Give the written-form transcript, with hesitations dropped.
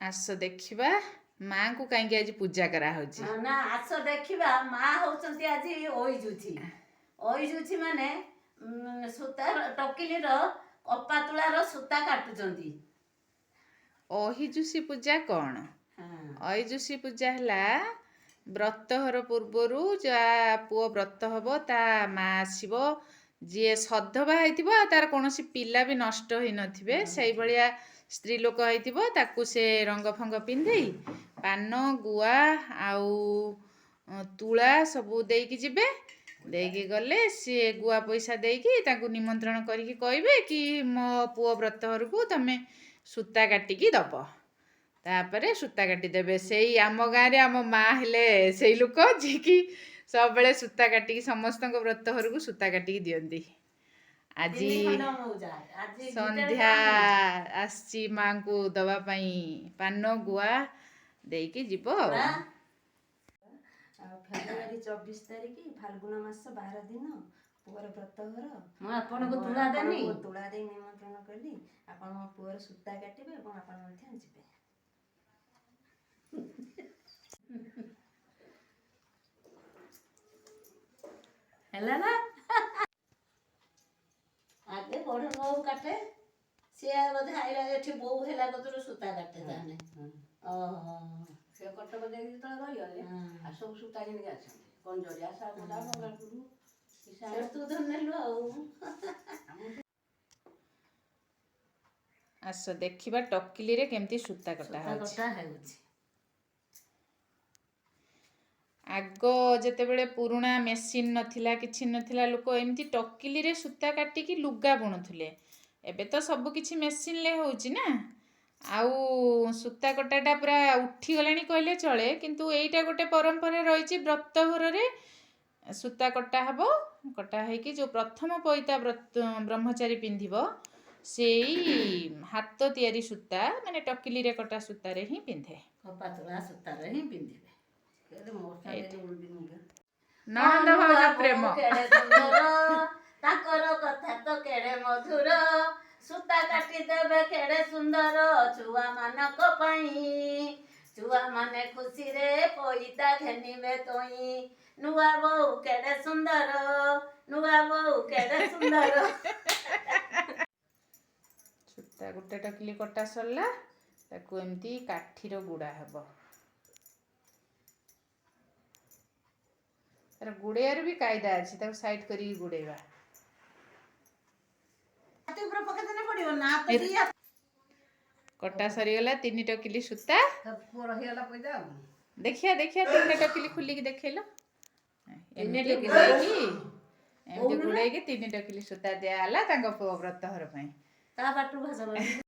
ଆସ ଦେଖିବା ମାଙ୍କୁ କାହିଁକି ଆଜି ପୂଜା କରାହଉଛି। ନା, ଆସ ଦେଖିବା, ମା ହଉଛନ୍ତି ଆଜି ଅଇଜୁଛି। ଅଇଜୁଛି ମାନେ ସୂତା ଟକିଲିର କପା ତୁଳାର ସୂତା କାଟୁଛନ୍ତି। ଅହିଜୁସି ପୂଜା କ'ଣ? ଅହିଜୁସି ପୂଜା ହେଲା ବ୍ରତଘର ପୂର୍ବରୁ ଯାହା ପୁଅ ବ୍ରତ ହବ ତା ମା ଆସିବ। ଯିଏ ସଧବା ହେଇଥିବ ଆଉ ତାର କୌଣସି ପିଲା ବି ନଷ୍ଟ ହେଇନଥିବେ, ସେଇଭଳିଆ ସ୍ତ୍ରୀ ଲୋକ ହେଇଥିବ, ତାକୁ ସେ ରଙ୍ଗ ଫଙ୍ଗ ପିନ୍ଧେଇ ପାନ ଗୁଆ ଆଉ ତୁଳା ସବୁ ଦେଇକି ଯିବେ। ଦେଇକି ଗଲେ ସିଏ ଗୁଆ ପଇସା ଦେଇକି ତାଙ୍କୁ ନିମନ୍ତ୍ରଣ କରିକି କହିବେ କି ମୋ ପୁଅ ବ୍ରତଘରକୁ ତମେ ସୂତା କାଟିକି ଦବ। ତାପରେ ସୂତା କାଟିଦେବେ। ସେଇ ଆମ ଗାଁରେ ଆମ ମା ହେଲେ ସେଇ ଲୋକ ଯିଏକି ସବୁବେଳେ ସୂତା କାଟିକି ସମସ୍ତଙ୍କ ବ୍ରତ ଘରକୁ ସୂତା କାଟିକି ଦିଅନ୍ତି। ଆଜି ତିନି ଖଣ୍ଡ ମଉଜା ଆଜି ସନ୍ଧ୍ୟା ଆସିଛି ମାଙ୍କୁ ଦବା ପାଇଁ, ପାନ ଗୁଆ ଦେଇକି ଯିବ ଆଉ। ପୁରା ଆଉ ଫେବୃଆରୀ 24 ତାରିଖ, ଫାଲ୍ଗୁନ ମାସ 12 ଦିନ, ପୁଅର ବ୍ରତଘର। ମୁଁ ଆପଣଙ୍କୁ ମୁଁ ତୁଳା ଦେନି। ଆପଣଙ୍କୁ ତୁଳା ଦେଇ ନିମନ୍ତ୍ରଣ କଲି। ଆପଣ ମୋ ପୁଅର ସୂତା କାଟିବେ ଏବଂ ଆପଣ ମଧ୍ୟ ଯିବେ। ହେଲା ନା, ଆଗେ ବଢ ବୋଉ କାଟେ। ସିଏ ବୋଧେ ଆଇଲା ଏଠି ବୋଉ ହେଲା କତୁରୁ ସୂତା କାଟେ ତାହେଲେ। ଓହୋ। ସେ କଟକ ଯାଇକି ଯେତେବେଳେ ରହିଗଲେ, ଆଉ ସବୁ ସୂତା କିଣିକି ଆସନ୍ତି କଞ୍ଜରିଆ, ସାଗୁଡ଼ା, ବଙ୍ଗାଳପୁର। ସେଠୁ ତୁ ଧରି ନେଲୁ ଆଉ। ଆସ ଦେଖିବା ଟକିଲିରେ କେମିତି ସୂତା କଟା ସୂତା ହଉଛି। କଟା ହେଉଛି। ଆଗ ଯେତେବେଳେ ପୁରୁଣା ମେସିନ୍ ନଥିଲା, କିଛି ନଥିଲା, ଲୋକ ଏମିତି ଟକିଲିରେ ସୂତା କାଟିକି ଲୁଗା ବୁଣୁଥିଲେ। ଏବେ ତ ସବୁ କିଛି ମେସିନ୍ରେ ହେଉଛି ନା, ଆଉ ସୂତା କଟାଟା ପୁରା ଉଠିଗଲାଣି କହିଲେ ଚଳେ। କିନ୍ତୁ ଏଇଟା ଗୋଟେ ପରମ୍ପରା ରହିଛି, ବ୍ରତ ଘରରେ ସୂତା କଟା ହେବ। କଟା ହେଇକି ଯେଉଁ ପ୍ରଥମ ପଇତା ବ୍ରତ ବ୍ରହ୍ମଚାରୀ ପିନ୍ଧିବ, ସେଇ ହାତ ତିଆରି ସୂତା, ମାନେ ଟକିଲିରେ କଟା ସୂତାରେ ହିଁ ପିନ୍ଧେ। କପା ତୁଳା ସୂତାରେ ହିଁ ପିନ୍ଧିବେ। ନଣନ୍ଦ ଭାଉଜ ପ୍ରେମ। କେଡ଼େ ସୁନ୍ଦର, ତାଙ୍କର କଥା ତ କେଡ଼େ ମଧୁର। ସୂତା କାଟିଦେବେ କେଡ଼େ ସୁନ୍ଦର ଛୁଆ ମାନଙ୍କ ପାଇଁ। ଛୁଆ ମାନେ ଖୁସିରେ ପଇତା ଘେନିବେ ତୋଇଁ। ନୂଆ ବୋଉ କେଡ଼େ ସୁନ୍ଦର, ନୂଆ ବୋଉ କେଡ଼େ ସୁନ୍ଦର। ସୂତା ଗୋଟେ ଟକିଲି କଟା ସରିଲା। ତାକୁ ଏମିତି କାଠିର ଗୁଡ଼ା ହେବ। ତାର ଗୁଡ଼େଇବାର ବି କାଇଦା ଅଛି, ତାକୁ ସାଇଡ୍ କରିକି ଗୁଡ଼େଇବା। ହାତ ଉପରେ ପକେଇଦେଲେ ପଡିବ ନା ତ ଦି ହାତ। କଟା ସରିଗଲା ତିନି ଟକିଲି ସୂତା। ପୁଅ ରହିଗଲା ପଇସା ଆଉ। ଦେଖିଆ ଦେଖିଆ, ତିନିଟା ଟକିଲି ଖୋଲିକି ଦେଖେଇଲ। ଏମିତି ଟକିଲି। ଗୁଡ଼େଇକି, ଏମିତି ଗୁଡ଼େଇକି ତିନି ଟକିଲି ସୂତା ଦିଆହେଲା ତାଙ୍କ ପୁଅ ବ୍ରତଘର ପାଇଁ। ତା ବାଟରୁ ଭାଷା।